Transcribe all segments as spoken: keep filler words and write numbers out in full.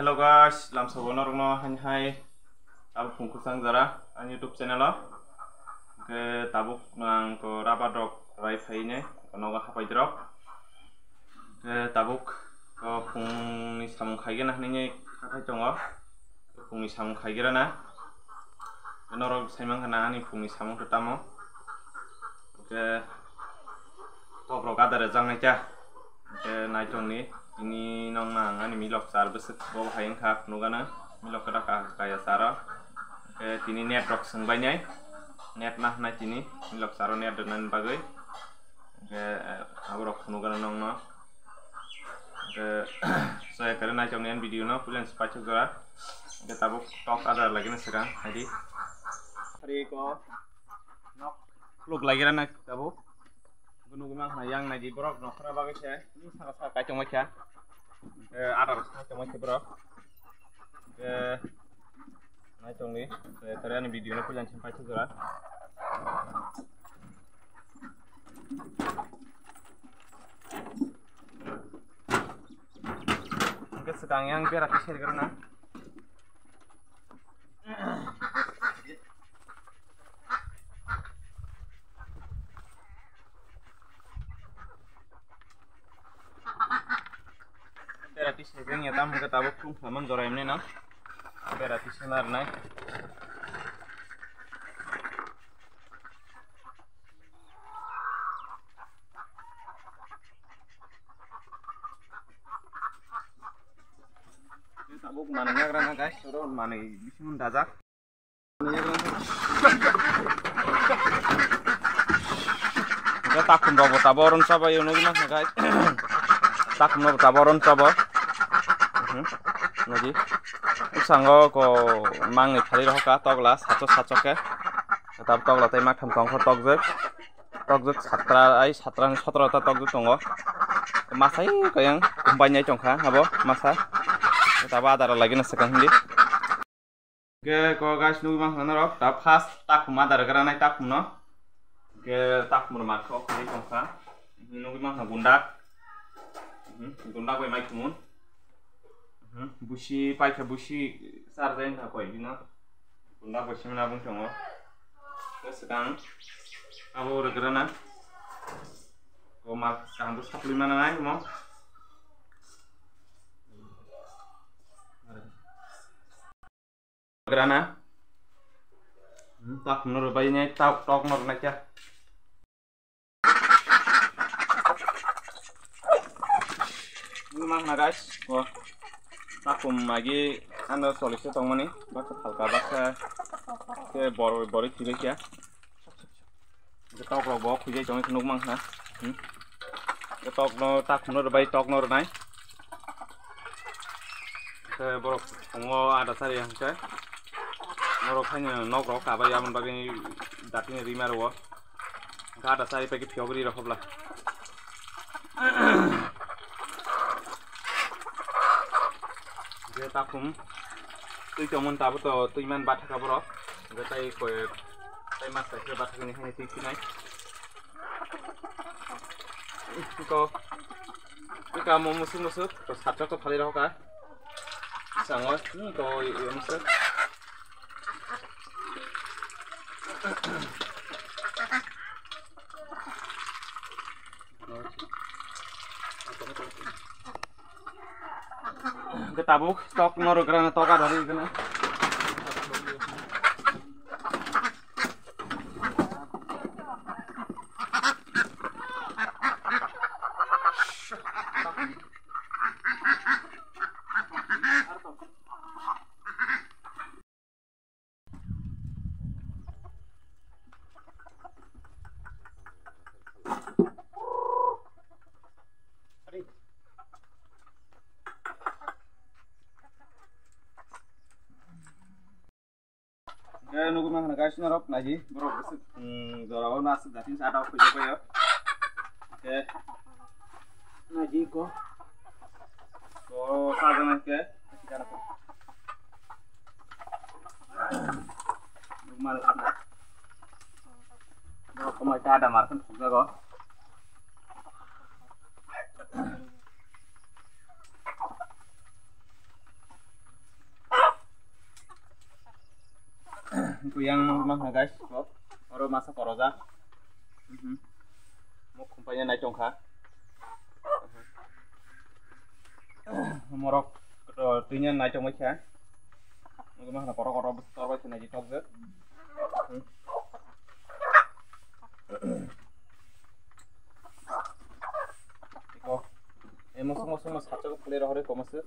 Hello guys, lamsao norokno haini hai abo phung kwchang jora ani YouTube channel o. Hwnkhe tabuk no ang to rubber rok rai phai ne nogo hapai rok. Hwnkhe tabuk to phungni samung khaigena hinwi kha khai tongo. Phungni samung khaigerana. Norok saimang khana ani phungni samung to tamo. Hwnkhe tok rok adare jangnai kha. Hwnkhe naitongni tini nokna ang ani milok char bwswk bo hai wngkha phunukgana. Milok kwrak kaya charo. Hwnkhe tini net rok swngbainai. Net ma hwnai tini milok charo net rwnani bagwi. Hwnkhe aborok phunukgana nokno. Hwnkhe soya kare naitokni ani video no puila se paithak jora. Hwnkhe tabuk tok adar lagina swkang haidi. Hari ko nok khuluk lagirana tabuk. Nugwi mankha yang naidi borok nokhorna bagwi se saka saka kaichongma kha. Hwnkhe adar kaichongma kha borok. Hwnkhe naitongni tore ani video no puila se paithak jora. Hwnkhe swkang yang bera khe sergrana. Bera khe sergranya tamo hwnkhe tabuk thung khlaimani jora emni no. Bera khe swnarnai. Tabuk manwi yagra na guys, oro manwi bisingo dajak. Takhum rok bo tabuk oro chabai nugwi mankha guys. Takhum rok bo tabuk oro chabai. Mhm. Nugwi. Bwskango ko mangni thali rok kha tokla sacho sacho khe. Tab tokla tei maktham tongkha tokjak. Tokjak satra ai satra ni sotro ta tokjak tongo. Masai kayang kumbai nai tongkha abo masa. Tabo adara lagina swkang hindi. Ke ko guys nugwi mankha norok ta first takhum adara gra nai takhum no. Ke takhum rok makha khwlai tongkha. Nugwi mankha gundak. Gundak bai mai kumun. Busi paikha busi sarjai wngkha koi bino. Bunda bo simna bung tongo. Swkang abo rwgrana. Ko ma kaham bo sapli mana nai mo. Rwgrana. Hmm, tak no rwbai nai, tak tok no rwnai kha. Nugwi mankha guys, o takhum magi ano chollish tongmani, baksa phalka, baksa khe bor-, borwi khibaikia. Tok rok bo khujai tongwi nugwi mankha. Hmm. Tok no takhum no rwbai tok no rwnai. Khe borok tongo ada sari hwnkhe. Norok haino nok rok kabai aboni bagwi datini rima rwo. Gada chari pagi phiyok ri rok hobla. Je takhum twi tongmani tabo to twi man bathaka borok. Je tai koi tai mas tai khe bathakani hani twi sinai. Ko ka mo musuk musuk to satro to phali rok ka. Sango ko musuk. Hwnkhe tabuk tok no rwgrana tok adari gana. Hwnkhe nugwi mankha guys norok naidi borok bwswk, um, jorao no aswk datin sa dok khuijak baio. Hwnkhe naidi ko. Ko sajana hwnkhe. Mal khana. Borok kwmai ta da mar khun thokjago. Kuyang nukma kha guys, ko oro masa koroja. Mhm. Mok khumpaina nai tongkha. Morok kotor tuinya nai tongbai kha. Nukma kha korok korok bwswk torbai kha nai tokjak. Mhm. Iko. E mosok mosok no sacha ko phlai rohorwi komoso.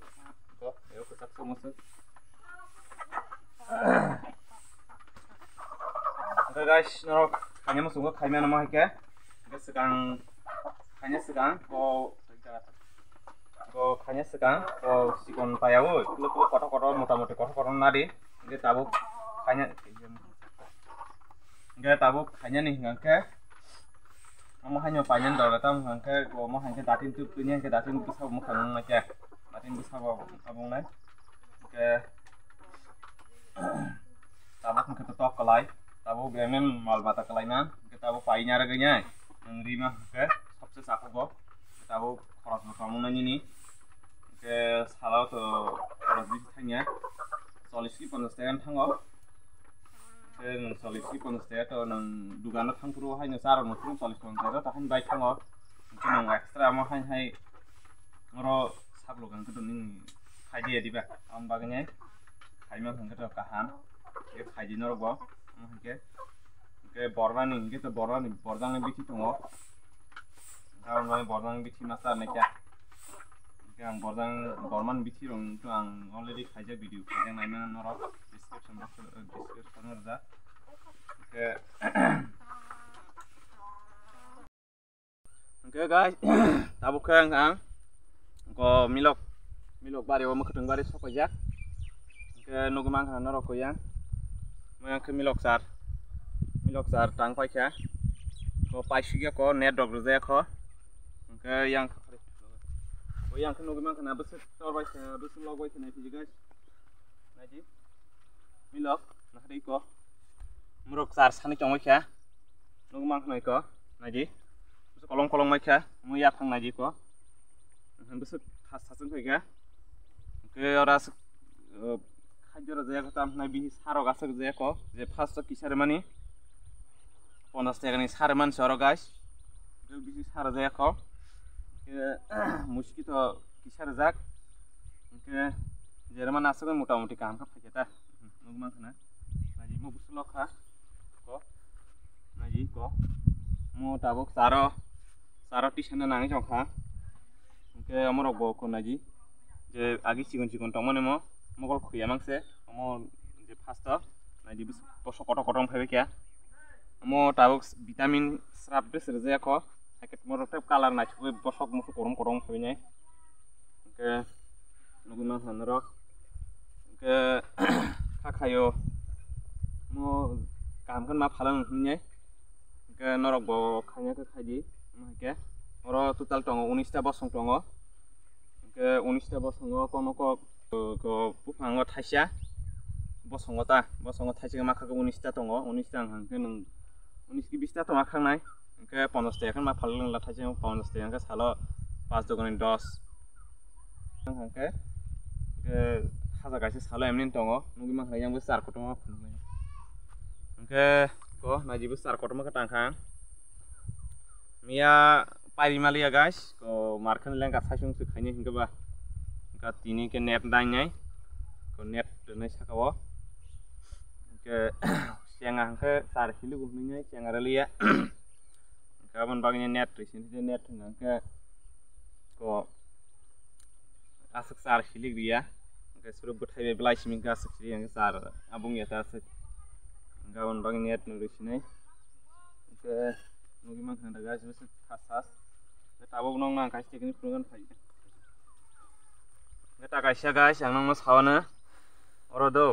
Iko, e ko sacha komoso. Hwnkhe guys, norok khaina muchungo khaimano ma hai khe. Hwnkhe swkang khaina swkang ko, ko khaina swkang ko sikon payaui, klo klo kotor kotor mota moti kotor kotor nadi. Hwnkhe tabuk khaina, hwnkhe tabuk khainani hwnkhe omo haino painani dole tamo hwnkhe omo hwnkhe datin tuk tini hwnkhe datin bwsabo mwkhang nung naikhe, datin bwsabo abong nai. Hwnkhe tabuk hwnkhe to tok kwlai, tabuk bemem mal mata kwlaina, hwnkhe tabuk paina rwgwi nai, nwng rima hwnkhe sobse chakhugo, tabuk khorokno tongmung nai nini, hwnkhe salao to khorok bisi thangya, chollish ki ponchash taka thango, hwnkhe nwng chollish ki ponchash taka to nwng dugano thangphuru haino charokno phuru chollish ponchash taka tahani bai thango, hwnkhe nwng extra omo hai hai oro saplok hwnkhe to nini khaidi ya diba, aboni bagwi nai khaima hwnkhe to kaham, hwnkhe khaidi norokbo, omo hwnkhe, hwnkhe bormani hwnkhe to bormani borjakni bithi tongo, aboni bagwi borjakni bithi ma charnai kha, hwnkhe ang borjak bormani bithi rok to ang already khaijak video khaijak naimano norok description box o, description o rijak, hwnkhe Hwnkhe guys, tabuk khe ang, ang ko milok, milok bari o mwkhwtwng bari sokoijak. Hwnkhe nugwi mankha norok kuyang. Mo yang khe milok sar, milok sar tang paikha. Ko paisugya ko net rok rwjaya kho. Hwnkhe yang, ko yang khe nugwi mankha na bwswk tor bai khe, bwswk lok bai khe nai phiji guys. Naidi. Milok, nakhadi ko. Murok sar sani tongwi kha. Nugwi mankha nai ko. Naidi. Bwswk kolong kolong mai kha. Mo yaphang naidi ko. Bwswk thas thas wng kha. Ke ora aswk, uh, khajjo rwjak tam nai bihi sarok aswk je ko. Je first o kisa rwmani. Ponchash taka ni sa rwmani se oro guys. Ke bihi sa rwjak ko. Ke muski to kisa rwjak. Hwnkhe jeremani aswk motamuti kaham khe phaikha ta. Nugwi mankha na. Naidi mo bwswk lok kha. Ko. Naidi ko. Mo tabuk charo, charo tisana nangwi tongkha. Hwnkhe omorok bo ko naidi. Je agi chikon chikon tongmani mo mokol khuya mangse. Omo je first o. Naidi bwswk bosok kotor kotor wng phaibai kha. Omo tabuk vitamin srap bwswk rwjak kho. Haikhe morok tei colour naithokgwi bosok mosok korom korom wng phaibai nai. Hwnkhe nugwi mankha norok. Hwnkhe kha khaio. Mo kaham khe ma phalang hinwi. Hwnkhe norok bo khaina khe khaidi. Omo hai khe oro total tongo unis ta bosong tongo. Hwnkhe unis ta bosongo kokno kok, ko, ko buphango thaisa. Bosongo ta, bosongo thaisa khe ma kha khe unis ta tongo. Unis ta wng kha khe nwng unis ki bis ta tongma khangnai. Hwnkhe ponchash taka khe ma phalwi lwng la thaisa, ponchash taka hwnkhe salo pas duguni dos. Wng kha khe, hwnkhe hajar kaisa salo emni tongo. Nugwi mankha yang bo char kotorma phunuknai. Hwnkhe ko naidi bo char kotorma khe tang kha. Miya pairi maliya guys, ko markhe lengka saisung se khaini hwnkhe ba. Hwnkhe tini khe net nainai. Ko net rwnai saka o. Hwnkhe chenga hwnkhe char kilo bo hwnwi chenga rwliya. Hwnkhe aboni bagwi net rwsini je net hwnkha hwnkhe ko aswk char silik riya. Hwnkhe suru bwthai bai belai simi hwnkhe aswk silik hwnkhe char abung ya ta aswk. Hwnkhe aboni bagwi net no rwsinai. Hwnkhe nugwi mankha da guys bwswk thas thas. Hwnkhe tabuk nokno ang kaisa technique phunukgwi phai. Hwnkhe ta kaisa guys ang nokno sawano oro do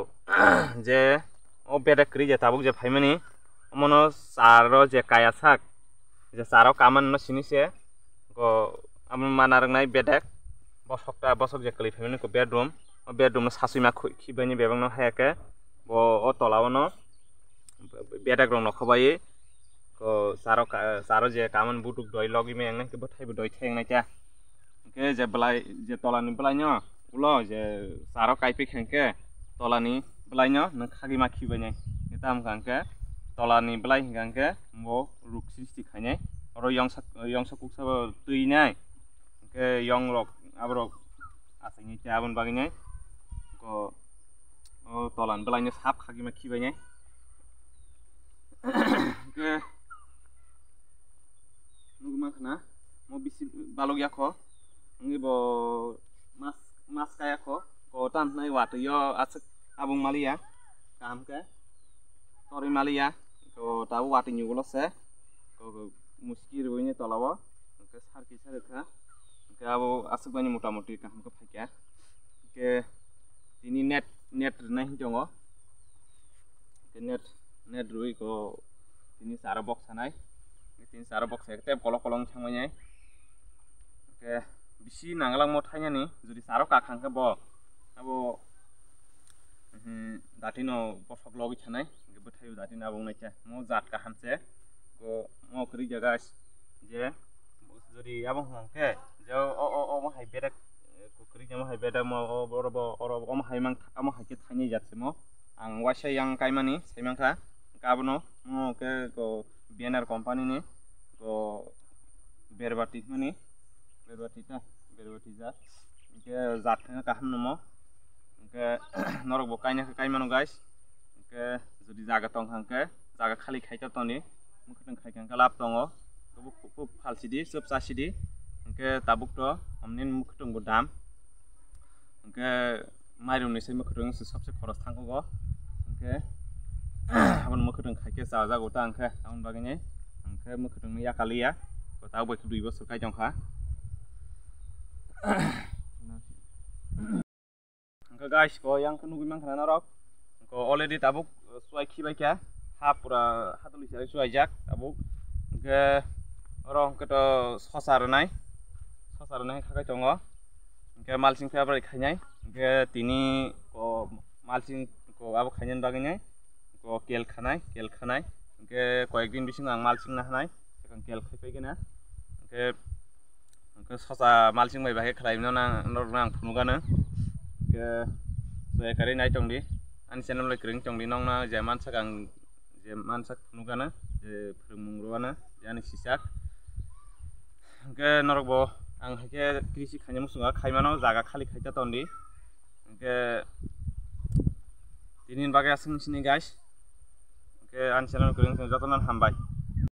je o bedek kwrwi je tabuk je phaimani omono charo je kaya sak je charo kaman no sini se go amo mana rwngnai bedek bosok ta bosok je kwlwi phaimani ko bedroom o bedroom no sasui ma khibani bebak no haya khe bo o tola o no bedek rok no khobai ko charo ka charo je kaman butuk doi logi me ang nai khe bo thaibo doi thai ang nai ta. Hwnkhe je belai, je tolani belaino ulo je charo kaipik hwnkhe tolani belaino nwng khagwi ma khibainai. Tam hwnkha hwnkhe tolani belai hwnkha hwnkhe bo ruk sristi khainai. Oro yongsa, yongsa kuksa bo twi nai. Hwnkhe yong rok aborok achainai tei aboni bagwi nai. Ko o tolani belai no sap khagima khibainai. Hwnkhe nugwi mankha na mo bisi balok yakho. Wngwi bo mas, mas kaya kho. Ko tam hnai watwi o aswk abung maliya. Kaham khe torwi maliya. Ko tabuk watwi ni ulo se. Ko, ko muski rwini tola o. Hwnkhe sar kisa rwkha. Hwnkhe abo aswk mani mota moti kaham khe phaikha. Hwnkhe tini net, net rwnai hinwi tongo. Hwnkhe net, net rwui ko tini charo box sanai. Tini charo box sai tei kolok kolok thangmani. Hwnkhe bisi nanglangmo thainani, jodi charo kakha hwnkhe bo abo, mhm, datino bosok logwi thanai, hwnkhe bwthaio datino abo wngnaikha. Mo jat kaham se, ko mo kwrwi jaga je, jodi abo hwnkhe je o, o, o, omo hai bedek, eh, kwrwi jamo hai bedek mo, o, oro bo, oro omo hai mang, omo hai khe thainai jat se mo. Ang waisa yang kaimani saimankha, hwnkhe abono mo khe ko B N R company ni ko berbati hwnmani, berbati ta, berbati jat. Hwnkhe jat khe kaham no mo. Hwnkhe norok bo kaina khe kaimano guys. Hwnkhe jodi jaga tong hwnkhe jaga khali khaita toni. Mwkhwtwng khaikha hwnkhe lab tongo. Tabuk kuk phalsidi, chwp chasidi. Hwnkhe tabuk to omni mwkhwtwng bo dam. Hwnkhe mairum ni se mwkhwtwng se sabse khoros thangkho go. Hwnkhe aboni mwkhwtwng khaikhe chajago ta hwnkhe aboni bagwi ni hwnkhe mwkhwtwng ni yakaliya. Ko tabuk bai khe dui bosor kai tongkha. Hwnkhe guys, ko yang khe nugwi mankha na norok. Ko already tabuk, uh, chuai khibai kha. Ha pura hadwlwi se chuaijak tabuk. Hwnkhe oro hwnkhe to sosa rwnai. Sosa rwnai khakai tongo. Hwnkhe malsing favorite khainai. Hwnkhe tini ko malsing ko abo khainani bagwi nai. Ko kel khanai, kel khanai. Hwnkhe koyek din bisingo ang malsing na hanai. Swkang kel khai pai gana. Hwnkhe Hwnkhe sosa malsing bai bahai khlai no nang, norokno ang phunukgano. Hwnkhe soya karwi nai tongdi, ani channel bai kwrwng tongdi, nokno je mansak ang, je mansak phunukgano, je phwrwngmung rwano, je ani sisak. Hwnkhe norokbo ang hai khe krisi khaina muchungo khaimano, jaga khali khaita tondi. Hwnkhe tini bagwi aswk sini guys. Hwnkhe ani channel kwrwng tong jotono hambai.